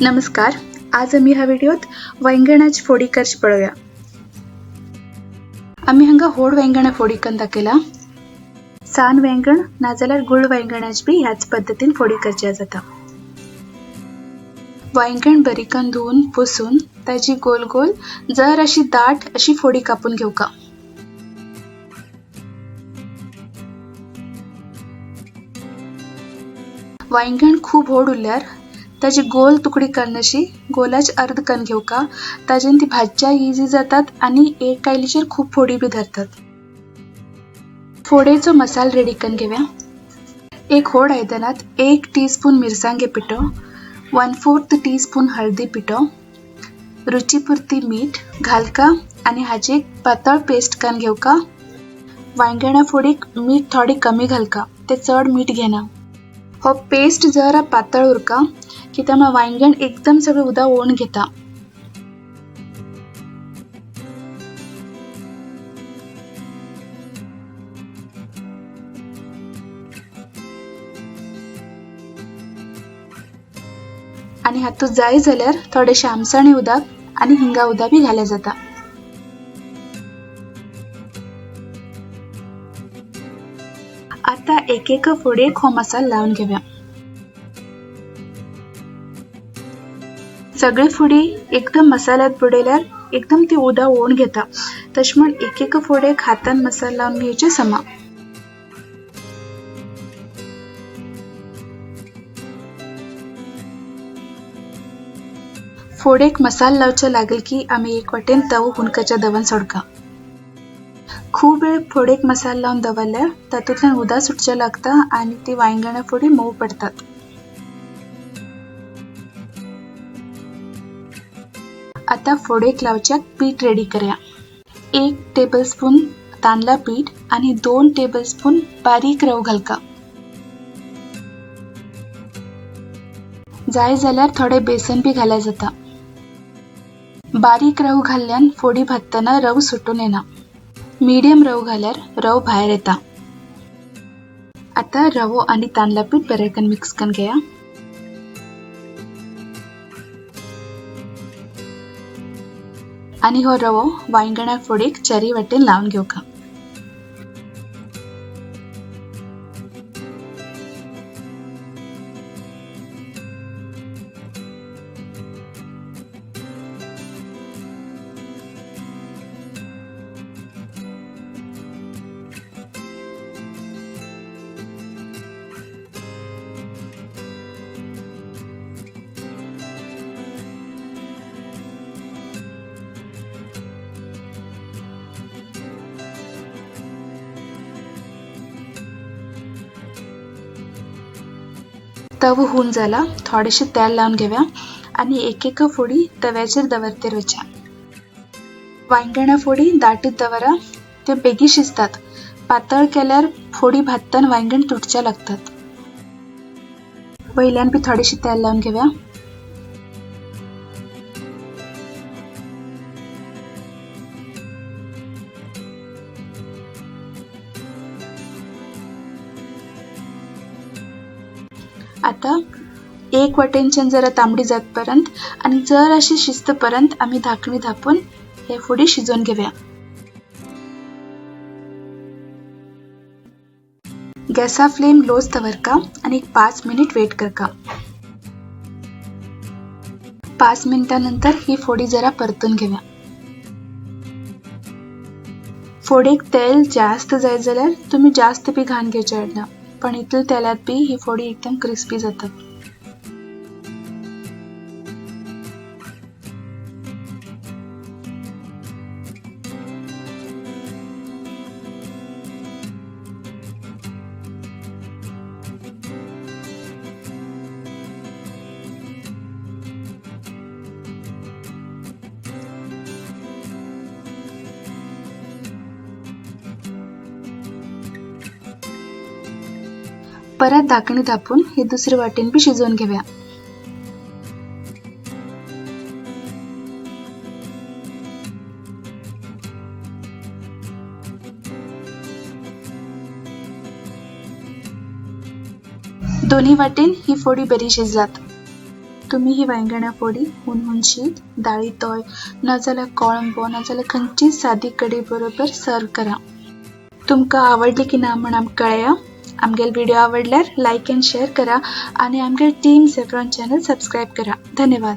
नमस्कार, आज आमी ह्या व्हिडिओत वांयगणाची फोडी करची पळोवया। आमी हांगा व्हड वांयगणा फोडी करून दाखयला। सान वांयगण नाजाल्यार गुळ वांयगणाची बी ह्याच पद्दतीन फोडी करची जाता। वांयगण बरी करून धुवन पुसून ताजी गोल गोल जर अशी दाट अशी फोडी कापून घेवका। वांयगण खूब व्हड उरल्यार ताजी गोल तुकडी करनशी गोलाच अर्द करून घेवका, ताजेन ती भाजच्या इजी जातात आणि एक कायलीचेर खूब फोडी बी धरतात। फोडेचो मसाल रेडी करून घेवया। एक व्हड आयदनात 1 टीस्पून मिरसांगे पिठो, 1/4 टीस्पून हळदी पिठो, रुचीपुरती मीठ घालका आणि हाजी एक पातळ पेस्ट करून घेवका। वांयगणा फोडीक मीठ थोडी कमी घालका, ते चड मीठ घेना। हो पेस्ट जरा पातळ उरका कित्याक वांयगण एकदम सगळे उदक ओण घेता। आणि हातूंत जाय जाल्यार थोडेशें आमसाणी उदक आनी हिंगा उदक बी घाल्यार जाता। आता एक एक फोडयेक हो मसालो लावन घेवया। सगळे फोडी एकदम मसाल्यात बुडयल्यार एकदम ती उदक ओण घेता, तशें म्हण एक एक फोडयेक हातान मसालो लावन घेवचे समा। फोडेक मसालो लावचे लागल की आमी एक वाटेन तवो हुनकाच्या दवन सोडका। खूब वेळ फोडेक मसालो लावन दवरल्यार तातूंतल्यान उदक सुटचें लागता आनी ती वांयगणा फोडी मोव पडटात। आता फोडेक लावच्याक पीठ रेडी करया। 1 टेबलस्पून तांदळा पीठ आनी 2 टेबलस्पून बारीक रव घालका। जाय जाल्यार थोडे बेसन बी घाल्यार जाता। बारीक रव घाल्ल्यान फोडी भाजतना रव सुटून येना। मीडियम रव घाल्यार रव भायर येता। आता रवो आनी तांदळा पीठ बरें करून मिक्स करून घेया। आनी हो रवो वांयगणा फोडीक चारी वाटेन लावन घेवका। तव हून जाला, थोडेशें तेल लावन घेवया आनी एक एक फोडी तव्याचेर दवरतेर वच्या। वांयगणा फोडी दाटीत दवरा, ते बेगीन शिजतात। पातळ केल्यार फोडी भाजतना वांयगण तुटच्या लागतात। वयल्यान बी थोडेशें तेल लावन घेवया। आता एक वाटेनच्यान जरा तांबडी जातपर्यंत आणि जर अशी शिजतपर्यंत आम्ही धाकणी धापून हे फोडी शिजवून घेऊया। गॅसा फ्लेम लोच दवरका आणि एक 5 मिनिट वेट करका। 5 मिनिटांनंतर ही फोडी जरा परतून घेऊया। फोडीक तेल जास्त जाय जाल्यार तुम्ही जास्त बी घाण घेवचे ना, पण इतले तेलात बी ही फोडी एकदम क्रिस्पी जातात। परत धाकणी धापून हे दुसरे वाटेन बी शिजवून घेऊया। दोन्ही वाटेन ही फोडी बरी शिजलात। तुमी ही वांयगणा फोडी हुनहून शीत, दाळी तोय, नाजाल्यार कोळंबो, नाजाल्यार खंयचीच सादी कडी बरोबर सर्व करा. तुमकां आवडली की ना म्हूण आमकां कळया. आमगेले व्हिडिओ आवडल्यार लायक अँड शेअर करा आनी आमगेले टीम सेफ्रॉन चॅनल सबस्क्रायब करा. धन्यवाद.